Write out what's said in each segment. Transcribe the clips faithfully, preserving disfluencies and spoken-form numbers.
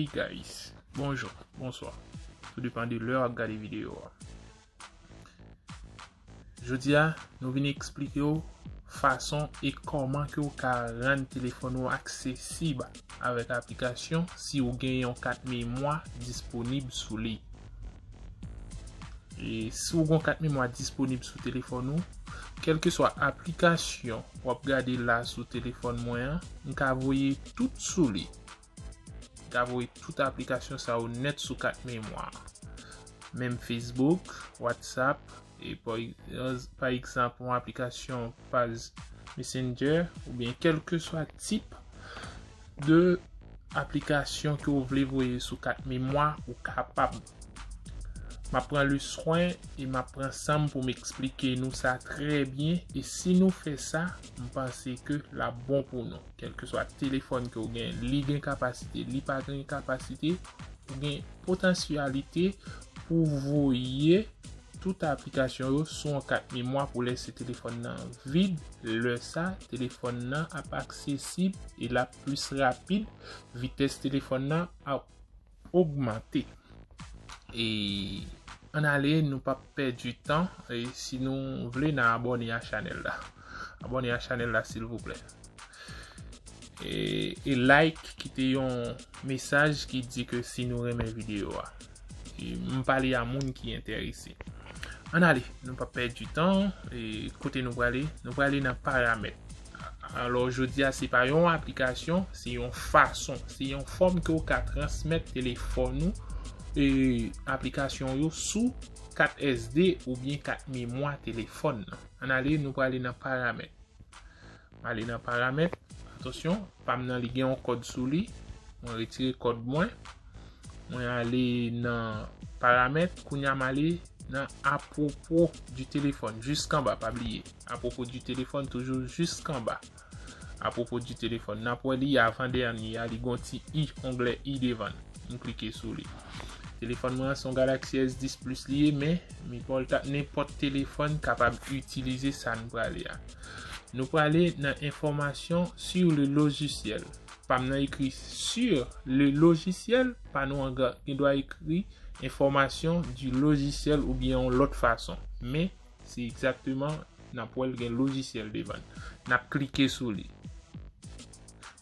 Hey guys, bonjou, bonswa. Tou depann de lè w ap gade videyo a. Jodi a, nou vin eksplike w fason e kòman ke w ka rann telefòn ou aksesib avèk aplikasyon si w gen yon kat memwa disponib sou li. E si w gen yon kat memwa disponib sou telefòn ou, kèlkeswa aplikasyon w ap gade la sou telefòn mwen an, m ka voye tout sou li. M ka voye tout aplikasyon sa yo nèt sou kat memwa. Menm Facebook, WhatsApp, e pa, pa egzanp, yon aplikasyon paj Messenger, oubyen kèlkeswa tip de aplikasyon ke w vle voye sou kat memwa, ou kapab. M ap pran le swen e m ap pran san m pou m eksplike nou sa trè byen. E si nou fè sa, m panse ke l ap bon pou nou. Kèlkeswa telefòn ke w gen, li gen kapasite, li pa gen kapasite, ou gen potansyalite pou voye tout aplikasyon yo sou yon kat memwa pou lè se telefòn nan vid. Lè sa, telefòn nan ap aksesib e l ap plis rapid. Vitès telefòn nan ap ogmante. E ann ale, nou p ap pèdi tan. E si nou vle, n a abòne a chanèl la. Abòne a chanèl la, silvouplè. E, e like, kite yon mesaj ki di ke si nou renmen videyo a. E m pale a moun ki enterese. Ann ale, nou p ap pèdi tan. E kote nou prale? Nou prale nan paramèt. Alò, jodi a, se pa yon aplikasyon, se yon fason, se yon fòm ke w ka transmèt telefòn ou, e, aplikasyon yo sou kat S D oubyen kat memwa telefòn nan. Ann ale, nou prale nan paramèt. M ale nan paramèt. Atansyon, pa m nan li gen yon kòd sou li. Mwen retire kòd mwen. Mwen ale nan paramèt. Kounye a m ale nan apwopo di telefòn. Jiskanba, pa bliye. Apwopo di telefòn, toujou jiskanba. Apwopo di telefòn. N ap wè li avan dènye a, li gon ti i, onglè i devan. M klike sou li. Telefòn mwen an se yon Galaxy S dis Plus li ye, men nenpòt, nenpòt telefòn kapab itilize sa n prale a. Nou prale nan enfòmasyon sur le logiciel. Pa m nan ekri sur le logiciel, pa nou an gen dwa ekri enfòmasyon du logiciel oubyen yon lòt fason. Men, se egzakteman, n ap wè l gen lojisyèl devan l. N ap klike sou li.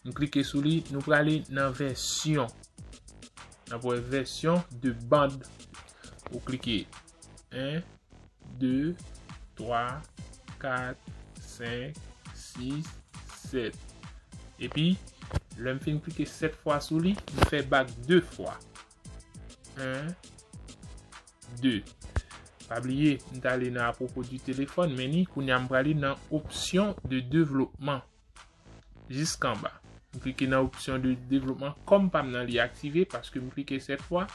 Nou klike sou li, nou prale nan vèsyon. N ap wè vèsyon de band. Ou klike en, de, twa, kat, senk, sis, sèt. Epi, lè m fin klike sèt fwa sou li, m fè bak de fwa. En, de. Pa bliye, m t ale nan apwopo di telefòn, men ni, kounye a m prale nan opsyon de devlopman. Jiskanba. M klike nan opsyon de devlopman. Kòm pa m nan li aktive, paske m klike sèt fwa,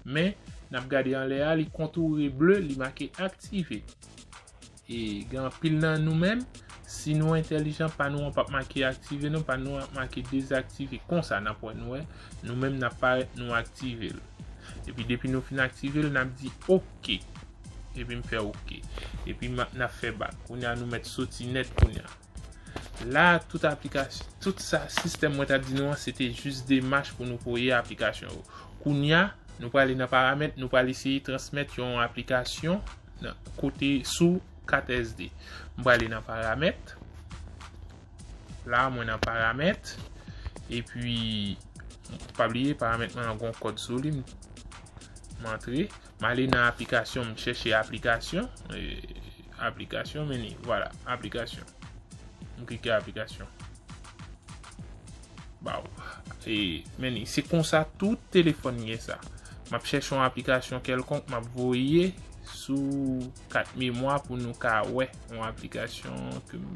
men n ap gade anlè a, li kontoure ble, li make aktive. E gen anpil nan nou menm, si nou entèlijan, pa nou an p ap make aktive non, pa nou an ap make dezaktive. Konsa, n ap wè nou wè, nou menm n ap parèt nou aktive l. Epi depi nou fin aktive l, n ap di oke. Epi m fè oke. Epi n ap fè bak. Kounye a nou mèt soti nèt kounye a. La, tout aplikasyon, tout sa sistèm mwen t ap di nou an, se te jis demach pou nou voye aplikasyon yo. Kounye a, nou prale nan paramèt, nou prale eseye transmèt yon aplikasyon nan, kote sou kat S D. M prale nan paramèt. La, mwen nan paramèt. Epi, pa bliye, paramèt mwen an gon kòd sou li. M antre. M ale nan aplikasyon, m chèche aplikasyon. E, aplikasyon, men ni, vwala, aplikasyon. M klike aplikasyon. Baw. E, men ni, se konsa tout telefòn gen sa. M ap chèche yon aplikasyon kèlkonk, m ap voye sou kat memwa pou nou ka wè yon aplikasyon ke m,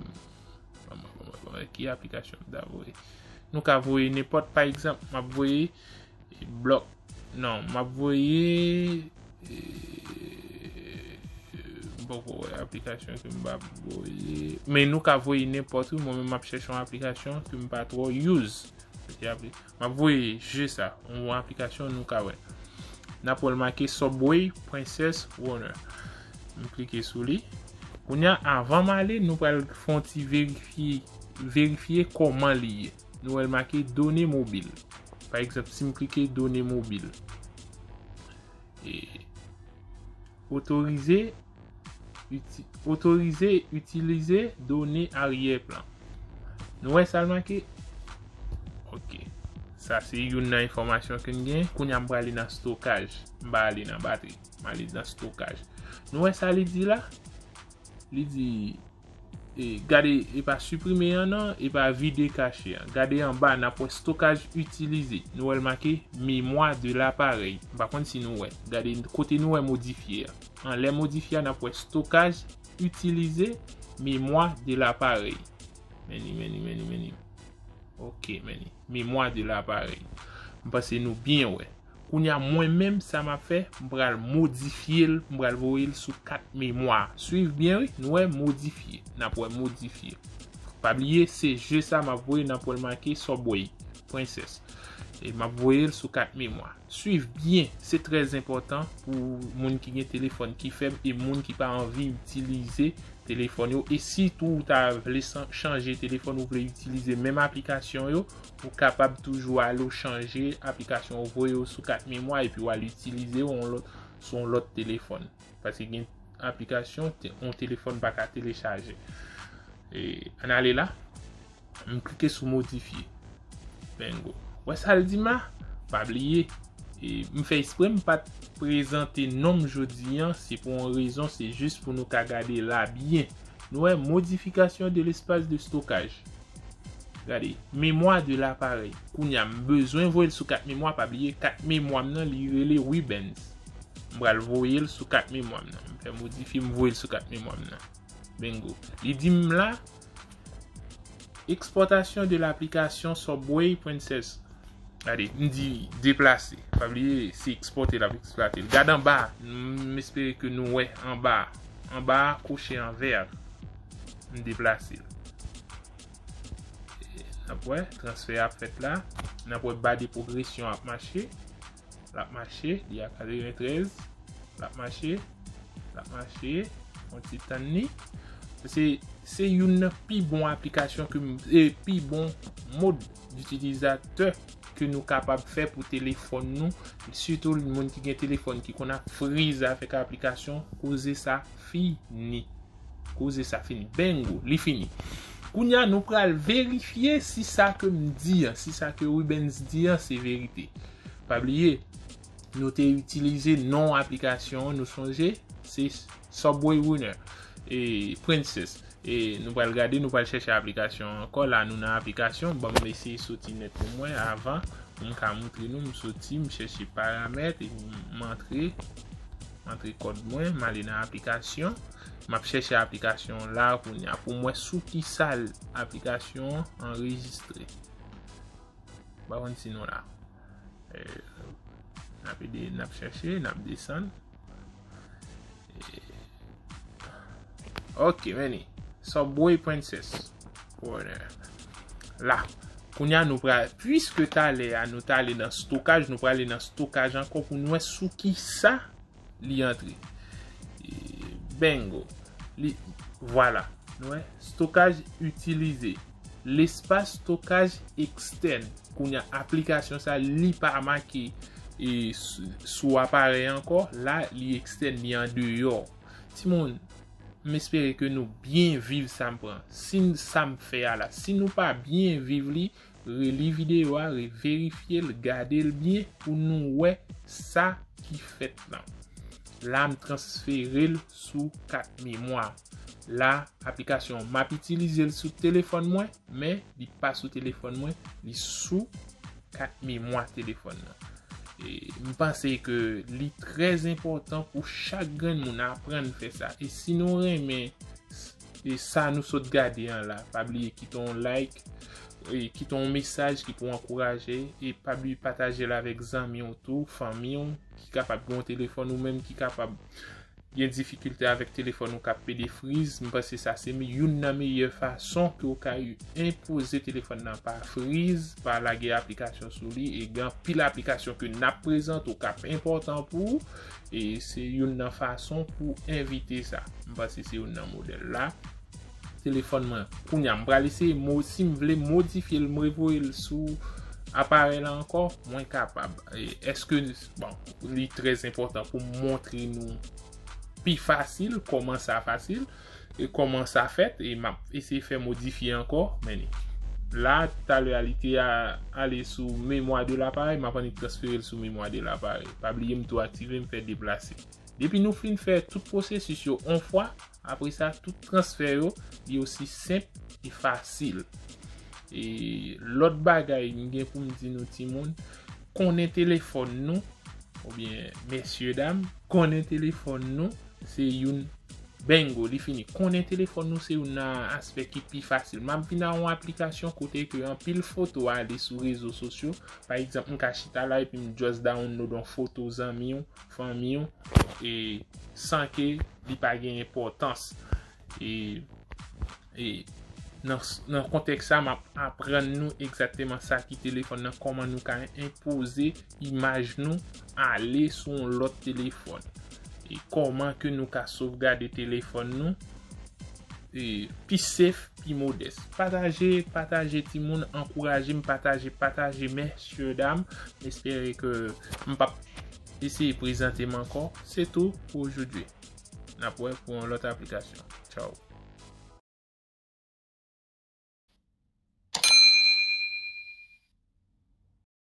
ki aplikasyon m ta voye. Nou ka voye nenpòt, pa egzanp, m ap voye blòk. Non, m ap voye, e, m poko wè aplikasyon ke m ap voye. Men nou ka voye nenpòt, wi, mwen menm m ap chèche yon aplikasyon ke m pa twò use. M ap voye je sa, yon aplikasyon nou ka wè. N ap wè l make Subway Princess Runner. M klike sou li. Kounye a, avan m ale, nou pral fè yon ti verifye, verifye kòman li ye. Nou wè l make done mobil. Pa egzanp, si m klike done mobil, e otorize, iti, otorize itilize done aryè plan. Nou wè sa l make? Ok. Sa se youn nan enfòmasyon ke n gen. Kounye a m prale nan stokaj. M pa ale nan batri. M ale nan stokaj. Nou wè sa li di la? Li di, e, gade, e pa siprime an non, e pa vide kache an. Gade anba, n ap wè stokaj itilize. Nou wè l make mémoire de l'appareil. M pa konn si nou wè. Gade kote nou wè modifye a. Anlè modifye a, n ap wè stokaj itilize, mémoire de l'appareil. Men li, men li, men li, men li. Ok, men li. Mémoire de l'appareil. M panse nou byen wè. Kounye a, mwen menm, sa m ap fè, m pral modifye l, m pral voye l sou kat memwa. Swiv byen, wi, nou wè modifye. N ap wè modifye. Pa bliye, se je sa m ap voye, n ap wè l make Subway, Princess. E m ap voye l sou kat memwa. Swiv byen, se trè enpòtan pou moun ki gen telefòn ki fèb e moun ki pa anvi itilize telefòn yo. E sitou ou ta vle san-, chanje telefòn, ou vle itilize menm aplikasyon yo, ou kapab toujou ale w chanje aplikasyon, ou voye yo sou kat memwa epi w al itilize yo yon lòt, sou yon lòt telefòn. Paske gen aplikasyon te-, yon telefòn pa ka telechaje. E, ann ale la. M klike sou modifye. Bingo. Wè sa l di m la? Pa bliye, e, m fè espre m pa t prezante non m jodi an, se pou yon rezon, se jis pou nou ka gade la byen. Nou wè, modification de l'espace de stockage. Gade, mémoire de l'appareil. Kounye a, m bezwen voye l sou kat memwa, pa bliye, kat memwa m nan, li rele Rubens. M pral voye l sou kat memwa m nan. M fè modifye, m voye l sou kat memwa m nan. Bingo. Li di m la, exportation de l'application Subway Princess. Gade, m di deplase. Pa bliye, se ekspòte l ap ekspòte l. Gade anba, m espere ke nou wè anba. Anba a, koche an vè. M deplase l. E n ap wè, transfè a ap fèt la. N ap wè ba de pwogresyon ap mache. L ap mache, li a katreventrèz. L ap mache, l ap mache. Yon ti tann li. Se, se youn nan pi bon aplikasyon ke m, e pi bon mòd itilizatè ke nou kapab fè pou telefòn nou. Sitou moun ki gen telefòn ki konn ap friz avèk aplikasyon, koze sa fini. Koze sa fini. Bingo, li fini. Kounye a, nou pral verifye si sa ke m di an, si sa ke Rubens di an, se verite. Pa bliye, nou te itilize non aplikasyon, nou sonje, se Subway Runner e Princess. E nou pral gade, nou pral chèche aplikasyon ankò. La, nou nan aplikasyon. Ban m eseye soti nèt pou mwen avan pou m ka montre nou. M soti, m chèche paramèt, e m antre, m antre kòd mwen, m ale nan aplikasyon. M ap chèche aplikasyon la kounye a pou m wè sou ki sal aplikasyon an anrejistre. M pa konn si nou la. E, n ap ede, n ap chèche, n ap desann. E, ok, men li. Subway Princess. Corner. La. Kounye a nou pral, piske talè a, nou t ale nan stokaj, nou prale nan stokaj ankò pou n wè sou ki sa li antre. E, bingo. Li, vwala. Nou wè, stokaj itilize. Lespas stokaj ekstèn. Kounye a, aplikasyon sa, li pa make, e, s-, sou aparèy ankò. La, li ekstèn, li andeyò. Timoun, m espere ke nou byen viv sa m pran. Si n-, sa m fè a la, si nou pa byen viv li, reli videyo a, reverifye l, gade l byen pou nou wè sa ki fèt lan. La, m transfere l sou kat memwa. La, aplikasyon, m ap itilize l sou telefòn mwen, men li pa sou telefòn mwen, li sou kat memwa telefòn nan. E m panse ke li trè enpòtan pou chak grenn moun aprann fè sa. E si nou renmen s-, e sa nou sot gade an la, pa bliye kite yon like, e kite yon mesaj ki pou ankouraje, e pa bliye pataje l avèk zanmi w tou, fanmi w, ki kapab gen yon telefòn ou menm ki kapab gen difikilte avèk telefòn ou k ap pede friz. M panse sa se me-, youn nan meyè fason ke w ka enpoze telefòn nan pa friz, pa lage aplikasyon sou li, e gen anpil aplikasyon ke n ap prezante w k ap enpòtan pou ou, e se youn nan fason pou evite sa. M panse se youn nan modèl la. Telefòn mwen, kounye a, m pral eseye mo-, si m vle modifye l, m revoye l sou aparèy la ankò, mwen kapab. E èske, bon, li trè enpòtan pou m montre nou pi fasil, kòman sa fasil, e kòman sa fèt, e m ap eseye fè modifye ankò, men li. La, talè a, li te a, ale sou mémoire de l'appareil, m ap annik transfere l sou mémoire de l'appareil. Pa bliye m tou aktive, m fè deplase. Depi nou fin fè tout pwosesis yo on fwa, apre sa, tout transfè yo, li osi senp e fasil. E lòt bagay m gen pou m di nou timoun, konnen telefòn nou, oubyen mesye dam, konnen telefòn nou, se youn, bingo, li fini. Konnen telefòn nou se youn nan aspè ki pi fasil. M ap vin a yon aplikasyon kote ke anpil foto ale sou rezo sosyo. Pa egzanp, m ka chita la epi m just download yon foto zanmi w, fanmi w, e san ke li pa gen enpòtans. E, e nan, nan kontèks sa, m ap aprann nou egzakteman sa ki telefòn nan, kòman nou ka enpoze imaj nou ale sou yon lòt telefòn. E kòman ke nou ka sovgade telefòn nou, e pi safe, pi modès. Pataje, pataje timoun, ankouraje m, pataje, pataje, mesye dam. M espere ke m p ap eseye prezante m ankò. Se tou pou ojodwi. N ap wè pou yon lòt aplikasyon. Tchao.